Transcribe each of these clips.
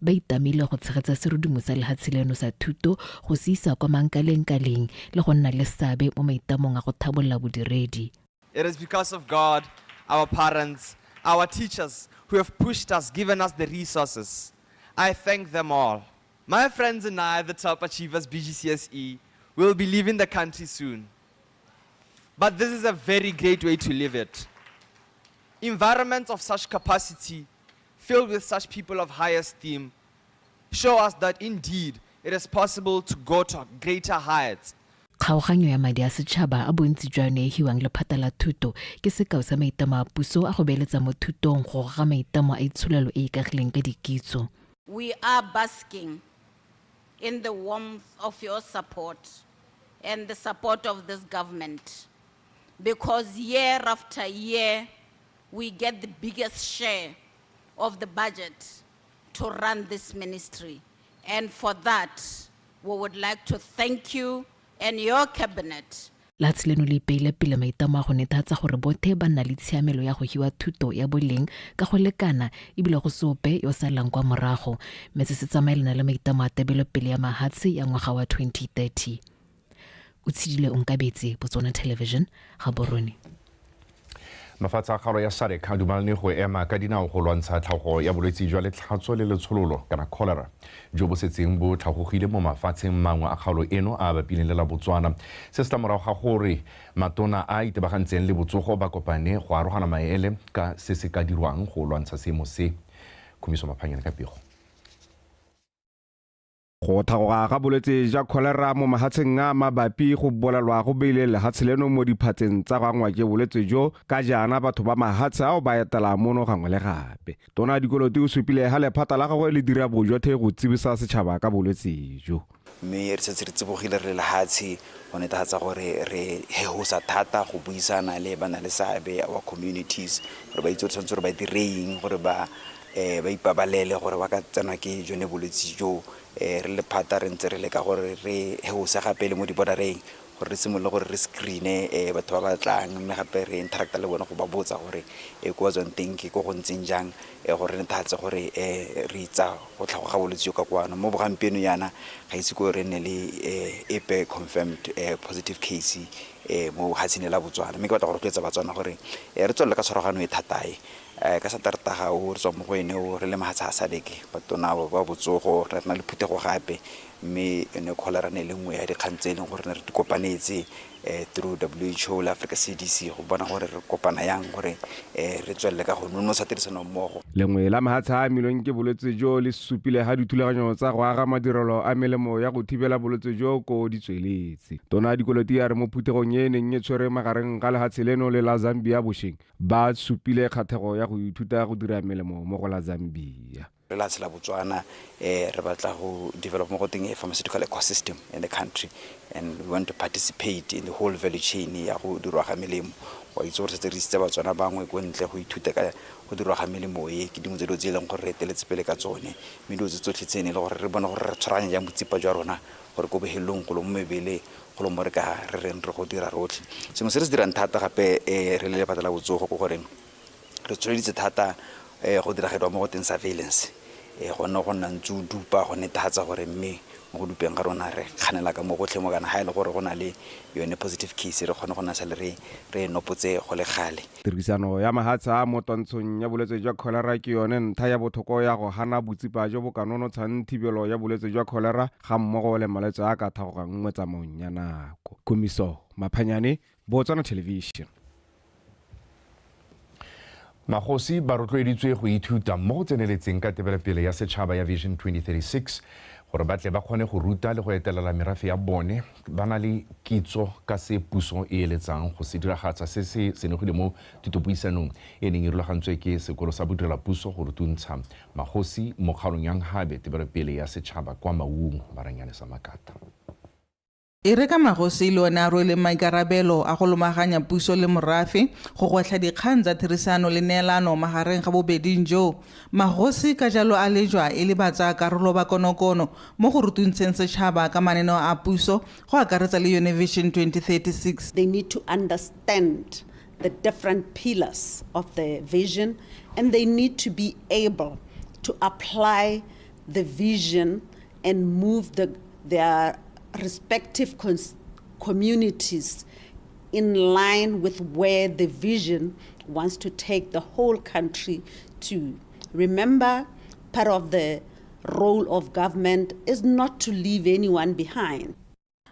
Ba itamile go tshegetsa serodumo sa lehatshe leno sa thuto go se isa kwa mankalengkaleng le go nna le seabe mo maitamong a go thabolola bodiredi. It is because of God, our parents, our teachers who have pushed us, given us the resources. I thank them all. My friends and I, the Top Achievers BGCSE, will be leaving the country soon. But this is a very great way to live it. Environments of such capacity, filled with such people of high esteem, show us that indeed it is possible to go to greater heights. Kgaoganyo ya madi a setšhaba a bontsi jwa yone e hiwang lephata la thuto ke sekao sa maitlamo a puso a go beeletsa mo thutong go goga maitlamo a itsholelo e e ikagileng ka dikitso. We are basking in the warmth of your support and the support of this government because year after year we get the biggest share of the budget to run this ministry. And for that, we would like to thank you and your cabinet. Lehatshe leno le ipeile pele maitlamo a go netefatsa gore botlhe ba nna le tshiamelo ya go hiwa thuto ya boleng ka go lekana ebile go se ope yo salang kwa morago, mme se se tsamaelana le maitlamo a tebelopele ya mahatshe ya ngwaga wa 2030. O tshedile Onkabetse, Botswana Television, Gaborone. Mafatshe a kgaolo ya SADC a dumalane go ema ka dinao go lwantsha tlhago ya bolwetse jwa letlhatso le letshololo kana cholera jo bo setseng bo tlhagogile mo mafatsheng mangwe a kgaolo eno a a bapileng le la Botswana. Se se tla morago ga gore matona a a itebagantseng le botsogo ba kopane go arogana maele ka se se ka dirwang go lwantsha seemo se. Khumiso Maphanyane ka pego. Go thagoga ga bolwetse jwa kholera mo mahatsheng a mabapi go bolelwa go beile lehatshe leno mo diphatseng tsa go angwa ke bolwetse jo ka jaana batho ba mahatshe ao ba etela mono gangwe le gape. Tona Dikoloti o supile ha lephata la gagwe le dira bojothe go tsibosa setšhaba ka bolwetse jo. Mme re setse re tsibogile re le lehatshe go netefatsa gore re hehosa thata go buisana le ba na le seabe, our communities, gore ba itse gore tshwanetse gore ba dire eng gore ba ba ipabalele gore ba ka tsenwa ke jone bolwetse jo. Re le lephata re ntse re leka gore re hehose gape le mo di-border-eng gore re simolole gore re screen-e batho ba ba tlang, mme gape re interacta le bone go ba botsa gore ko ba tswang teng ke ko go ntseng jang, gore re netefatse gore re itsa go tlhago ga bolwetse jo ka kwano. Mo bogampieno jaana ga ise ko re nne le epe confirmed positive case mo lefatsheng la Botswana, mme ke batla go rotloetsa Batswana gore re tswelele ka tshwaragano e thata e. Ka Sateretaga o re tswang mo go ene o, re le mahatshe a SADC, batona ba botsogo, re na le phuthego gape, mme yone cholera ne e le nngwe ya dikgang tse e leng gore ne re di kopanetse through WHO le Africa CDC go bona gore re kopana yang gore re tswelele ka go nonotsha tirisano mmogo. Lengwe la mahatshe a a amilweng ke bolwetse jo le supile ha dithulaganyo tsa go aga madirelo a melemo ya go thibela bolwetse jo ko di tsweletse. Tona Dikoloti a re mo phuthegong e e neng e tshwerwe magareng ga lehatshe leno le la Zambia bosheng, Ba supile kgathego ya go ithuta go dira melemo mo go la Zambia. Re lehatshe la Botswana re batla go develop mo go teng a pharmaceutical ecosystem in the country and we want to participate in the whole value chain ya go dirwa ga melemo. Wa itse gore setse re isitse Batswana bangwe ko ntle go ithuta ka go dirwa ga melemo e, ke dingwe tsa dilo tse e leng gore re eteletse pele ka tsone, mme dilo tse tsotlhe tse ne e le gore re bone gore re tshwaraganya jang botsipa jwa rona gore ko bohelong golo mo mebele golo mo re ka re reng re go dira rotlhe. Sengwe se re se dirang thata gape re le lephata la botsogo ke gore re tsholeditse thata go diragediwa mo go teng surveillance, gonne go nna ntse o dupa go netefatsa gore mme mo go dupeng ga rona re kganela ka mo gotlhe mo kana ga e le gore go na le yone positive case re kgone go nna sale re re e nopotse go le gale. Tirisano ya mahatshe a mo twantshong ya bolwetse jwa kholera ke yone ntlha ya bothokwa ya go gana botsipa jo bo ka nonotshang thibelo ya bolwetse jwa kholera ga mmogo le malwetse a a ka thagogang mo tsamaong ya nako. Khumiso Maphanyane, Botswana Television. Magosi ba rotloeditswe go ithuta mo go tseneletseng ka tebelopele ya setšhaba ya Vision 2036 gore ba tle ba kgone go ruta le go etelela merafe ya bone ba na le kitso ka se puso e eletsang go se diragatsa. Se se senogile mo thutopuisanong e neng e rulagantswe ke sekolo sa bodirelapuso go rutuntsha magosi mo kgaolong ya Nhabe tebelopele ya setšhaba kwa Maung, Maranyane Samakata. E re ka magosi e le one a rweleng maikarabelo a go lomaganya puso le morafe go gwetlha dikgang tsa therisano le neelano magareng ga bobeding jo, magosi ka jalo a lejwa e le batsaya karolo ba konokono mo go rutuntsheng setšhaba ka mananeo a puso go akaretsa le yone Vision 2036. They need to understand the different pillars of the vision and they need to be able to apply the vision and move the, their respective communities in line with where the vision wants to take the whole country to. Remember, part of the role of government is not to leave anyone behind.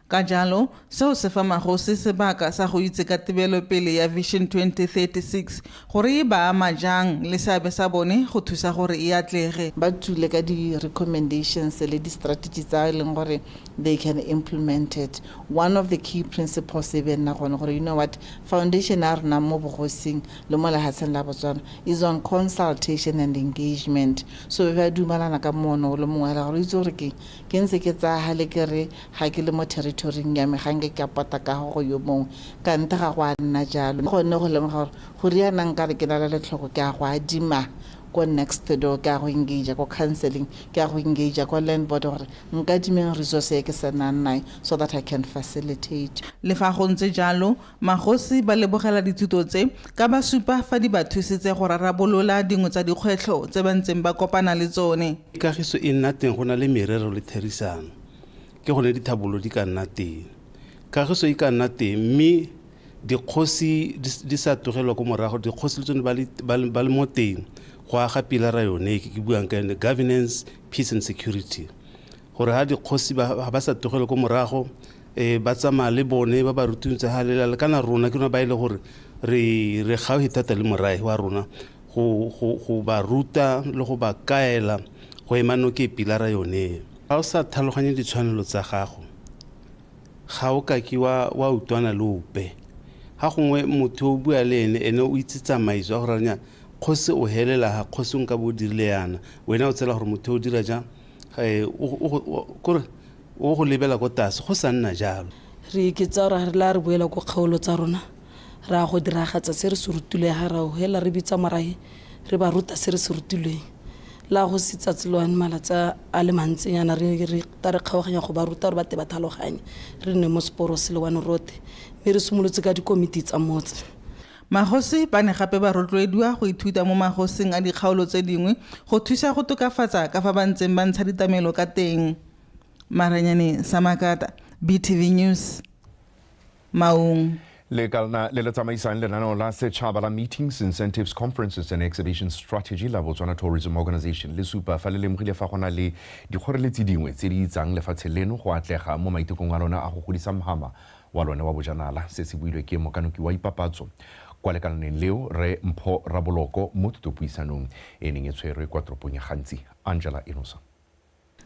Ka jalo, seo se fa magosi sebaka sa go itse ka tebelopele ya Vision 2036 gore e ba ama jang le seabe sa bone go thusa gore e atlege. Ba tswile ka di-recommendations le di-strategy tsa e leng gore they can implement it. One of the key principles e be nna gone gore, you know what, foundation ya rona mo bogosing le mo lehatsheng la Botswana is on consultation and engagement. So be ba dumalana ka mono o le mongwe hela gore itse gore ke ke ntse ke tsaya gale ke re ga ke le mo territoryng ya me, ga nke ke a pota ka go yo mongwe kante ga go a nna jalo. Gone go lemoga gore go riana nkare ke na le letlhoko, ke a go adima ko next door, ke a go engage ko counseling, ke a go engage ko land board gore nka dimeng resource e ke senang nae so that I can facilitate. Le fa go ntse jalo, magosi ba lebogela dithuto tse ka ba supa fa di ba thusitse go rarabolola dingwe tsa dikgwetlho tse ba ntseng ba kopana le tsone. Kagiso e nna teng go na le merero le therisano, ke gone dithabolo di ka nna teng. Kagiso e ka nna teng mme dikgosi di sa tlogelwa ko morago, dikgosi le tsone ba le mo teng go aga pilara yone ke buang ka yone, governance, peace and security, gore ga dikgosi ba sa tlogelwe ko morago, ba tsamaya le bone ba ba rutuntse ga lela kana rona ke rona ba e le gore re gaufi thata le morae wa rona go ba ruta le go ba kaela go ema noke pilara yone. Ga o sa tlhaloganye ditshwanelo tsa gago, ga o kake wa utlwana le ope. Ga gongwe motho o bua le ene, ene o itse tsamaiso ya gore nya kgosi o helela ga kgosi o nka bo o dirile yana, wena o tsela gore motho o dira jang, kore o go lebela ko tlase, go sa nna jalo. Re iketsa gore re la re boela ko kgaolo tsa rona, re a go diragatsa se re se rutilweng, ga re hela re bitsa morae re ba ruta se re se rutilweng. La go se tsatsi le one malatsi a le mantsinyana re ta re kgaoganya go ba ruta gore ba te ba tlhaloganye, re nne mo seporo se le one rote, mme re simolotse ka dikomiti tsa motse. Magosi ba ne gape ba rotloediwa go ithuta mo magosing a dikgaolo tse dingwe go thusa go tokafatsa ka fa ba ntseng ba ntsha ditlamelo ka teng. Maranyane Samakata, BTV News, Maung. Lekalana le le tsamaisang lenaneo la setšhaba la Meetings, Incentives, Conferences and Exhibition Strategy la Botswana Tourism Organization le supa fa le lemogile fa go na le dikgoreletsi dingwe tse di itsang lefatshe leno go atlega mo maitekong a lona a go godisa mhama wa lone wa bojanala. Se se builwe ke mokanoki wa ipapatso kwa lekalaneng leo, re Mpho Raboloko, mo thutopuisanong e neng e tshwerwe kwa toropong ya Gantsi. Angela Enosa.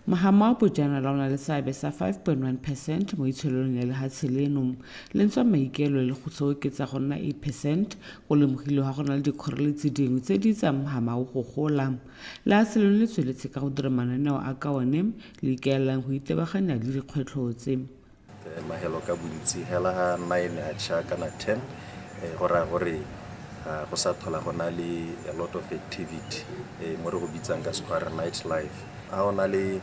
Mohama wa bojanala o na le seabe sa 5.1 percent mo itsholelong ya lehatshe leno, le ntswa maikelo le go oketsa go nna 8 percent. Go lemogilwe ga go na le dikgoreletsi dingwe tse di itsang mohama o go gola. Lehatshe leno le tsweletse ka go dira mananeo a ka one le ikaelelang go itebaganya le dikgwetlho tse. Mahelo ka bontsi hela ga 9 a tšha kana 10, go raya gore go sa tlhola go na le a lot of activity, mo re go bitsang ka sekgwa re night life. Ga o na le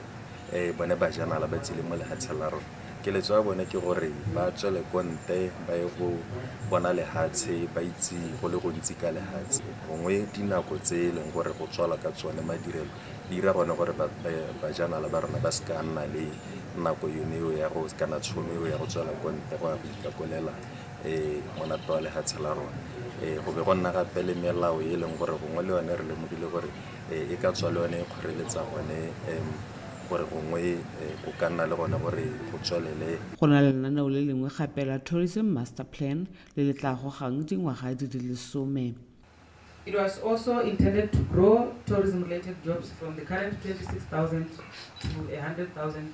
bone bajanala ba tsile mo lehatsheng la rona, keletso ya bone ke gore ba tswele ko ntle ba ye go bona lehatshe, ba itse go le gontsi ka lehatshe. Gongwe dinako tse e leng gore go tswalwa ka tsone madirelo di dira gone gore bajanala ba rona ba se ka nna le nako yone eo ya go kana tšhono eo ya go tswela ko ntle go ya go ikakolela monate wa lehatshe la rona. Go be go nna gape le melao e leng gore gongwe le yone re lemogile gore e ka tswa le yone e kgoreletsa gone gore gongwe go ka nna le gone gore go tswelele. Go na le lenaneo le lengwe gape la Tourism Master Plan le le tla gogang dingwaga di di 10. It was also intended to grow tourism-related jobs from the current 26,000 to 100,000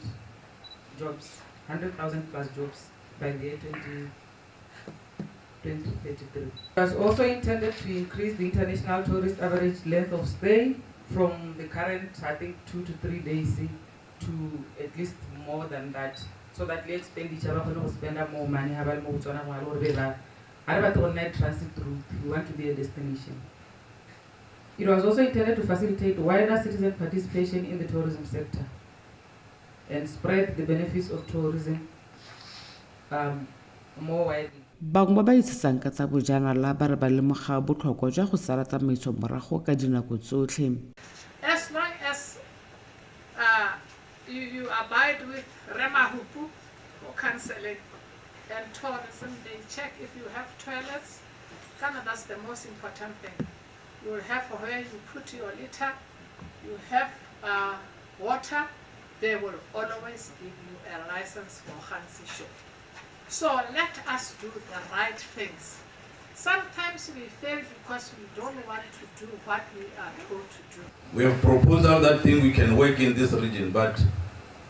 jobs, 100,000 plus jobs by the year 2033. It was also intended to increase the international tourist average length of stay from the current, I think, 2 to 3 days to at least more than that, so that the expenditure ba kgone go spenda more money ha ba le mo Botswana, go le gore ba ga re batle go nna transit route, we want to be a destination. It was also intended to facilitate wider citizen participation in the tourism sector and spread the benefits of tourism more widely. Bangwe ba ba itshetsang ka tsa bojanala ba re ba lemoga botlhokwa jwa go sala tsamaiso morago ka dinako tsotlhe. As long as You, you abide with Remahupu for counseling and tourism. They check if you have toilets. Kind of that's the most important thing. You will have where you put your litter, you have water, they will always give you a license for Ghanzi Show. So let us do the right things. Sometimes we fail because we don't want to do what we are told to do. We have proposal that thing we can work in this region, but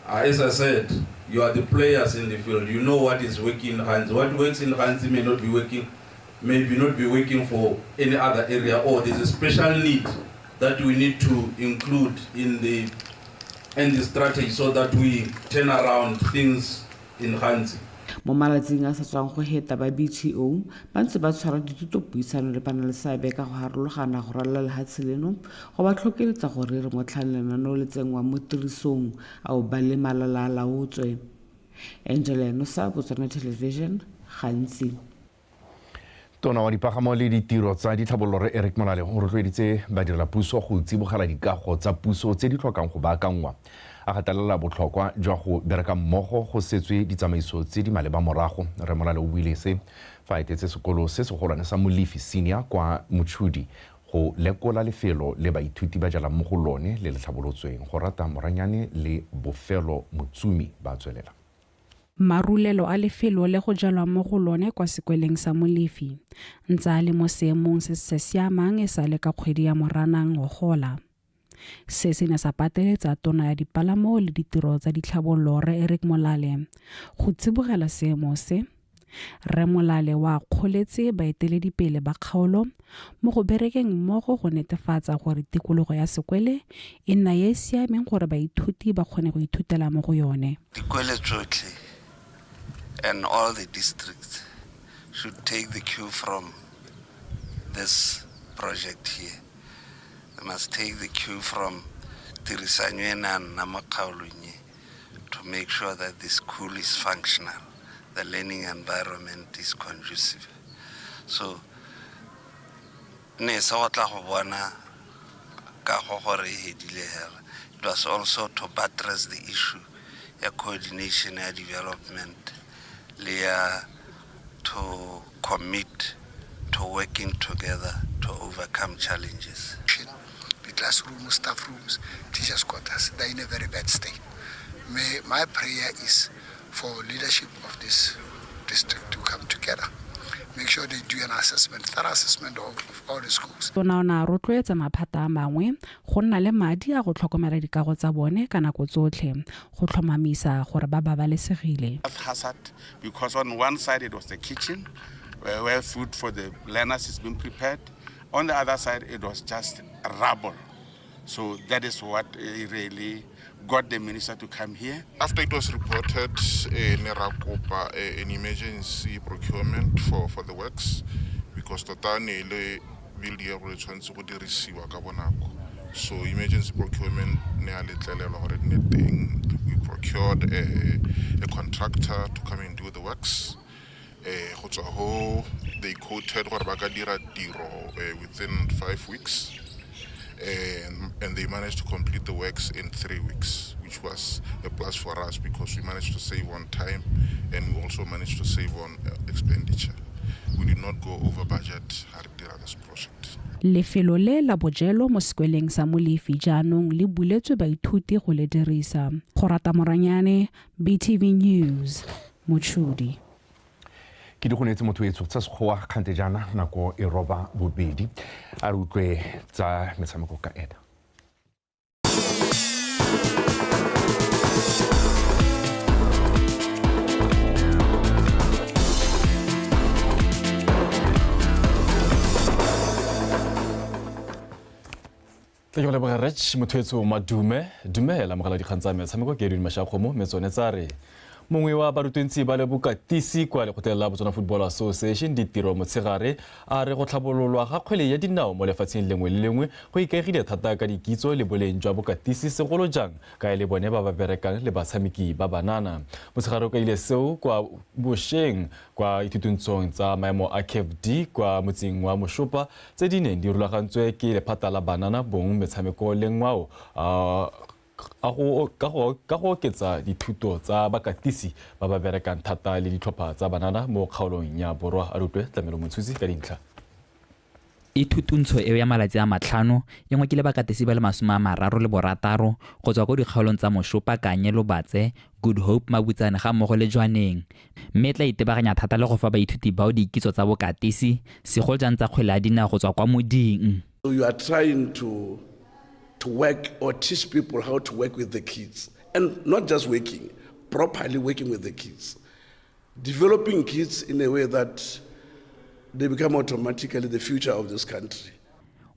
as I said, you are the players in the field. You know what is working in Ghanzi. What works in Ghanzi may not be working, maybe not be working for any other area, or there's a special need that we need to include in the strategy so that we turn around things in Ghanzi. Mo malatsing a sa tswang go heta ba BTO ba ntse ba tshwara dithutopuisano le banaleseabe ka go harologana go ralala lehatshe leno go ba tlhokeletsa gore re motlhang lenaneo le tsenngwang mo tirisong ao ba le malala a laotswe. Angela Enosa, Botswana Television, Ghanzi. Tona wa dipagamo le ditiro tsa ditlhabololo Rre Eric Molale o rotloeditse badirelapuso go tsibogela dikago tsa puso tse di tlhokang go baakangwa. A gatelela botlhokwa jwa go bereka mmogo go setswe ditsamaiso tse di maleba morago. Rre Molale o buile se fa a etetse sekolo se segolwane sa Molefi Senior kwa Mochudi go lekola lefelo le baithuti ba jalang mo go lone le le tlhabolotsweng. Go rata Moranyane le Bofelo Motsumi ba tswelela. Marulelo a lefelo le go jalwang mo go lone kwa sekweleng sa Molefi ntse a le mo seemong se se sa siamang e sale ka kgwedi ya Moranang ngogola. Se se ne sa pateletsa tona ya dipalamo le ditiro tsa ditlhabololo Rre Eric Molale go tsibogela seemo se. Rre Molale wa akgoletse baeteledipele ba kgaolo mo go berekeng mmogo go netefatsa gore tikologo ya sekwele e nna e e siameng gore baithuti ba kgone go ithutela mo go yone. Dikwele tsotlhe and all the districts should take the cue from this project here. They must take the cue from tirisanyo e ne a nna mo kgaolong e to make sure that the school is functional, the learning environment is conducive. So ne se go tla go bona kago gore e hedile hela. It was also to buttress the issue ya coordination ya development le ya to commit to working together to overcome challenges. The classrooms, staff rooms, teachers' quarters, they're in a very bad state. My prayer is for leadership of this district to come together, make sure they do an assessment, thorough assessment of all the schools. Tona o ne a rotloetsa maphata a mangwe go nna le madi a go tlhokomela dikago tsa bone ka nako tsotlhe go tlhomamisa gore ba babalesegile. Hazard, because on one side it was the kitchen where food for the learners is being prepared. On the other side it was just rubble. So that is what really got the minister to come here. After it was reported, ne ra kopa an emergency procurement for the works, because tota ne le building ya rona e tshwanetse go dirisiwa ka bonako. So emergency procurement ne a letlelelwa gore nne teng. We procured a contractor to come and do the works. Go tswa ho, they quoted gore ba ka dira tiro within 5 weeks. And they managed to complete the works in 3 weeks, which was a plus for us because we managed to save on time and we also managed to save on expenditure. We did not go over budget ha re dira this project. Lefelo le la bojelo mo sekweleng sa Molefi jaanong le buletswe baithuti go le dirisa. Go rata Moranyane, BTV News, Mochudi. Ke di go neetse motho etsho tsa sekgowa kgante jaana nako e roba bobedi. A re utlwe tsa metshameko ka ena. Tla ke go leboga Rich motho etsho Madume. Dumela mogala dikgang tsa metshameko ke Edwin Mashakgomo mme tsone tsa re mongwe wa barutentsi ba le bokatisi kwa lekgotleng la Botswana Football Association ditiro motshegare a re go tlhabololwa ga kgwele ya dinao mo lefatsheng lengwe le lengwe go ikaegile thata ka dikitso le boleng jwa bokatisi segolo jang ka e le bone ba ba berekang le batshameki ba banana. Motshegare o kaile seo kwa bošeng kwa ithutuntshong tsa maemo a CAF D kwa motseng wa Moshopa tse di neng di rulagantswe ke lephata la banana bong metshameko le ngwao. ka go oketsa dithuto tsa bakatisi ba ba berekang thata le ditlhopha tsa banana mo kgaolong ya Borwa. A rutwe Tlamelo Motshutsi ka dintlha. Ithutuntsho eo ya malatsi a 5 e ngokile bakatisi ba le 36 go tswa ko dikgaolong tsa Moshopa, Kanye, Lobatse, Good Hope, Mabutsane ga mmogo le Jwaneng, mme e tla itebaganya thata le go fa baithuti bao dikitso tsa bokatisi, segolo jang tsa kgwele ya dinao go tswa kwa moding. You are trying to work or teach people how to work with the kids, and not just working, properly working with the kids. Developing kids in a way that they become automatically the future of this country.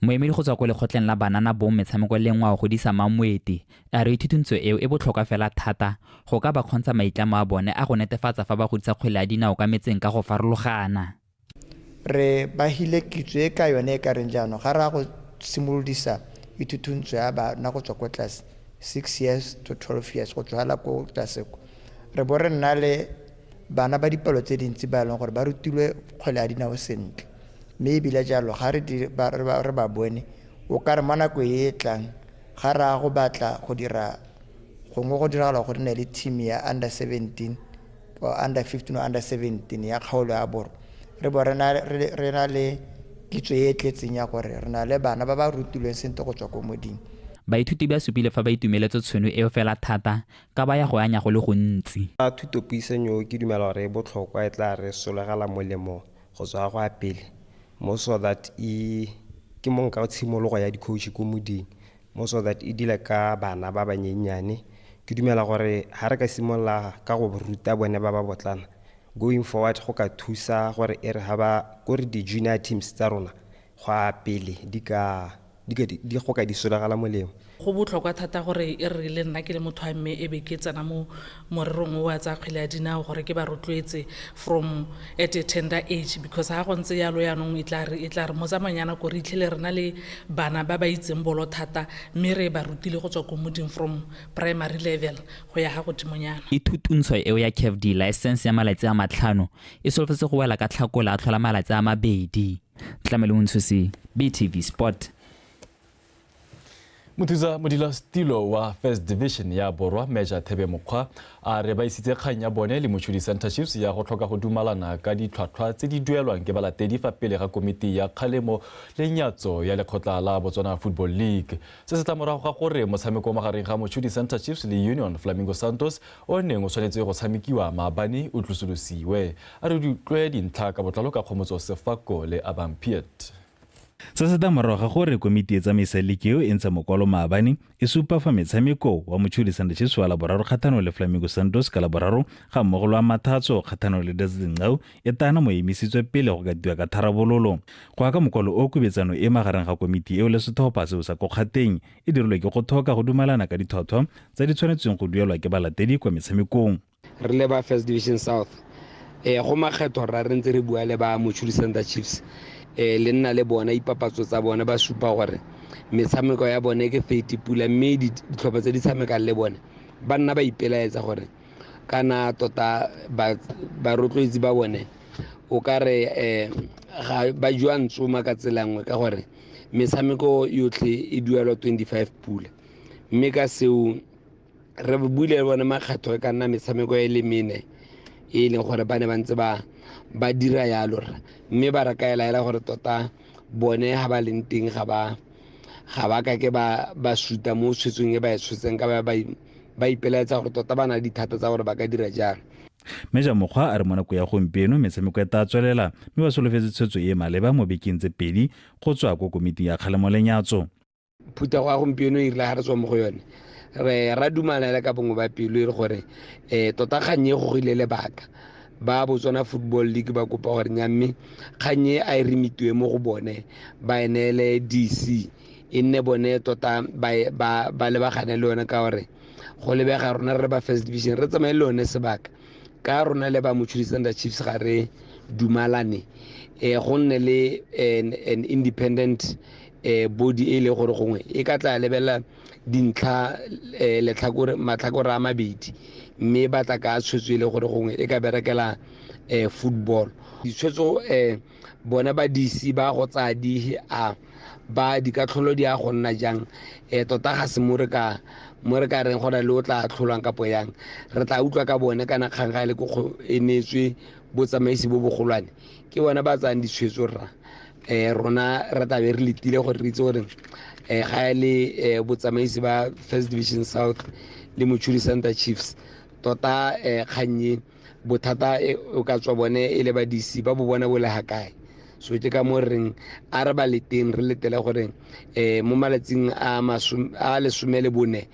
Moemedi go tswa ko lekgotleng la banana bong metshameko le ngwao godisa Mamoeti a re ithutuntsho eo e botlhokwa fela thata go ka ba kgontsha maitlamo a bone a go netefatsa fa ba godisa kgwele ya dinao ka metseng ka go farologana. Re bahile kitso e ka yone e ka reng jaanong ga re a go simolodisa ithutuntsho ya bana go tswa ko tlase 6 years to 12 years go tswa ko tlase ko re bo re nna le bana ba dipalo tse dintsi ba e leng gore ba rutilwe kgwele ya dinao sentle, mme ebile jalo ga re ba bone o ka re mo nako e e tlang ga re a go batla go dira gongwe go diragala go nne le team ya under 17 or under 15 or under 17 ya kgaolo ya Borwa, re bo re na le kitso e e tletseng ya gore re na le bana ba ba rutilweng sentle go tswa ko modimo. Baithuti ba supile fa ba itumeletse tšhono eo fela thata ka ba ya go anya go le gontsi. Thutopuisanyo ke dumela gore e botlhokwa, e tla re solegela molemo go tswa go a pele mo so that e ke mo nka tshimologo ya di-coach ko moding mo so that e dile ka bana ba banyenyane. Ke dumela gore ha re ka simolola ka go ruta bone ba ba botlana going forward go ka thusa gore e re ha ba kore di-junior teams tsa rona go a pele di ka di go ka di solegela molemo. Go botlhokwa thata gore e re le nna ke le motho wa mme e be ke tsena mo morerong o wa tsa kgwele ya dinao gore ke ba rotloetse from at a tender age, because ha go ntse yalo yaanong e tla re mo tsamayana ko re itlhele re na le bana ba ba itseng bolo thata mme re ba rutile go tswa ko moding from primary level go ya ga godimonyana. Ithutuntsho eo ya CAF D license ya malatsi a 5 e solofetse go wela ka Tlhakola a tlhola malatsi a 2. Tlamelo Ntshusi, BTV Sport. Mothusa modulasetilo wa First Division ya Borwa Major Thebe Mokgwa a re ba isitse kgang ya bone le Mochudi Centre Chiefs ya go tlhoka go dumalana ka ditlhwatlhwa tse di duelwang ke balatedi fa pele ga komiti ya kgalemo le nyatso ya lekgotla la Botswana Football League. Se se tla morago ga gore motshameko magareng ga Mochudi Centre Chiefs le Union Flamingo Santos o neng o tshwanetse go tshamekiwa maabane o tlosolosiwe. A re ditlwe dintlha ka botlalo ka Kgomotso Sefako le Abang Piet. Se se tla morago ga gore komiti e tsamaisa ligi eo e ntsha mokwalo maabane e supa fa metshameko wa Mochudi Centre Chiefs wa Laboraro kgatlhanong le Flamingo Santos ka Laboraro ga mmogo le wa Mathatso kgatlhanong le Desert Ngau e tana mo emisitswe pele go ka tiwa ka tharabololo. Go ya ka mokwalo o kubetsano e magareng ga komiti eo le setlhopha seo sa ko kgateng e dirilwe ke go tlhoka go dumalana ka ditlhwatlhwa tse di tshwanetsweng go duelwa ke balatedi kwa metshamekong. Re le ba First Division South go makgetho ra re ntse re bua le ba Mochudi Centre Chiefs le nna le bona ipapatso tsa bone ba supa gore metshameko ya bone ke 30 pula mme ditlhopha tse di tshamekang le bone ba nna ba ipelaetsa gore kana tota ba rotloetsi ba bone o ka re ga ba jwa ntsoma ka tsela nngwe ka gore metshameko yotlhe e duelwa 25 pula mme ka seo re buile le bone makgetho e ka nna metshameko e le mene e leng gore ba ne ba ntse ba dira yalo mme ba re kaela gore tota bone ga ba leng teng ga ba ka ke ba suta mo tshwetsong e ba e tshwetseng ka ba ipelaetsa gore tota ba na le dithata tsa gore ba ka dira jang. Major Mokgwa a re mo nako ya gompieno metshameko e tla tswelela mme ba solofetse tshwetso e maleba mo bekeng tse 2 go tswa ko komiting ya kgalemo le nyatso. Phuthego ya gompieno e rile ga re tswa mo go yone re ra dumalana ka bongwe ba pelo e re gore tota kgang e gogile lebaka ba Botswana Football League ba kopa gore nya mme kgang e a e remitiwe mo go bone ba e neele DC e nne bone tota ba lebagane le yone ka gore go lebega rona re ba First Division re tsamaye le yone sebaka ka rona le ba Mochudi Centre Chiefs ga re dumalane go nne le an independent body e le gore gongwe e ka tla lebelela dintlha letlhakore matlhakore a mabedi mme ba tla ka tshwetso e le gore gongwe e ka berekela football. Ditshwetso bona ba DC ba go tsaya di a ba dikatlholo di a go nna jang tota ga se mo re ka Mo re ka reng go na le o tla atlholwang kapo yang, re tla utlwa ka bone kana kgang ga e le ko e neetswe botsamaisi bo bogolwane, ke bona ba tsayang ditshwetso rra. Rona re tla be re letile gore re itse gore ga e le botsamaisi ba First Division South le Mochudi Center Chiefs, tota kgannye bothata o ka tswa bone e le ba DC ba bo bona bo le ga kae. So ke ka mo reng a re ba leteng, re letele gore mo malatsing a 14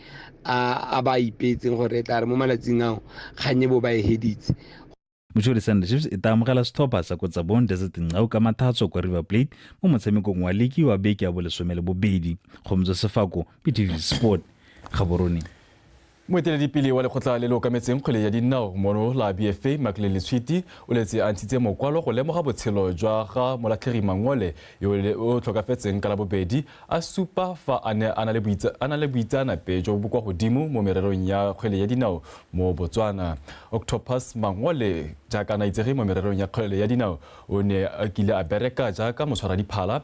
a ba ipeetseng gore e tla re mo malatsing ao kgannye bo ba e heditse. Mochudi Center Chiefs e tla amogela setlhopha sa ko Tsabong Desert Nqau ka Mathatso kwa River Plate mo motshamekong wa liki wa beke ya bo 12. Kgomotso Sefako, BTV Sport, Gaborone. Moeteledipele wa lekgotla le le okametseng kgwele ya dinao mono la BFA Maclean Letshwiti o letse a ntshitse mokwalo go lemoga botshelo jwa ga Molatlhegi Mangole yo o tlhokafetseng ka Labobedi, a supa fa a ne a na le boitseanape jo bo kwa godimo mo mererong ya kgwele ya dinao mo Botswana. Octopus Mangole, jaaka a itsege mo mererong ya kgwele ya dinao, o ne a kile a bereka jaaka motshwaradiphala,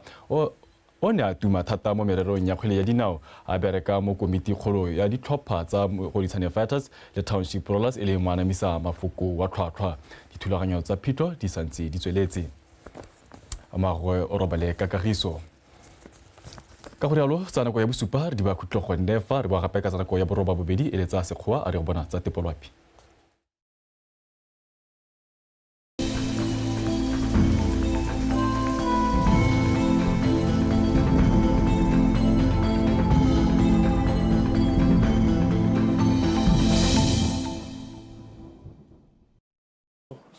o ne a tuma thata mo mererong ya kgwele ya dinao, a bereka mo komitikgolo ya ditlhopha tsa Mogoditshane Fighters le Township Rollers e le moanamisa mafoko wa tlhwatlhwa. Dithulaganyo tsa phitlho di santse di tsweletse. Amagwe o robale ka kagiso. Ka go rialo tsa nako ya bosupa re di ba khutlo gonne fa re boa gape ka tsa nako ya 8:30 e le tsa Sekgowa a re go bona tsa Tepolwapi.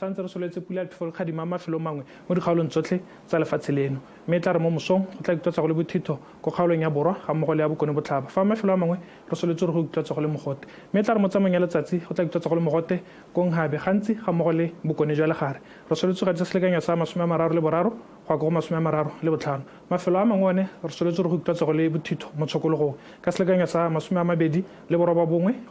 Santse re soletse pula ya phefo le kgadima mafelong mangwe mo dikgaolong tsotlhe tsa lefatshe leno, mme e tla re mo mosong go tla ikutlwatsa go le bothitho ko kgaolong ya borwa ga mmogo le ya bokone botlhaba, fa mafelo a mangwe re soletse gore go ikutlwatsa go le mogote, mme e tla re mo tsamaong ya letsatsi go tla ikutlwatsa go le mogote ko Nhabe gantsi ga mmogo le bokone jwa legare. Re soletse go gadisa selekanyo sa 33 go ya ko go 35. Mafelo a mangwe one re soletse gore go ikutlwatsa go le bothitho mo tshokologong ka selekanyo sa 29 go ya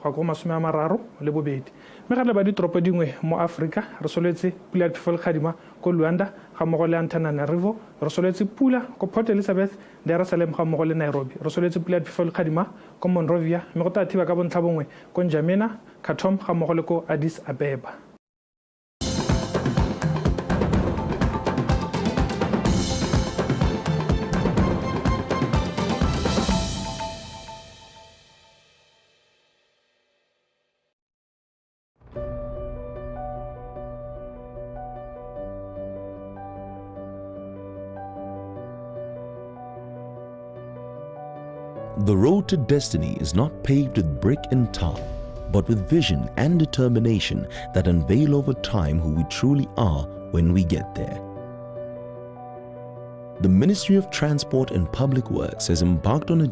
ko go 32. Mme ga re leba ditoropo dingwe mo Aforika, re soletse pula ya phefo le kgadima ko Luanda ga mmogo le Antananarivo, re soletse pula ko Port Elizabeth, Dar es Salaam ga mmogo le Nairobi, re soletse pula ya phefo le kgadima ko Monrovia, mme go tla thiba ka bontlha bongwe ko N'Djamena, Khartoum ga mmogo le ko Addis Abeba. The road to destiny is not paved with brick and tar, but with vision and determination that unveil over time who we truly are when we get there. The Ministry of Transport and Public Works has embarked on a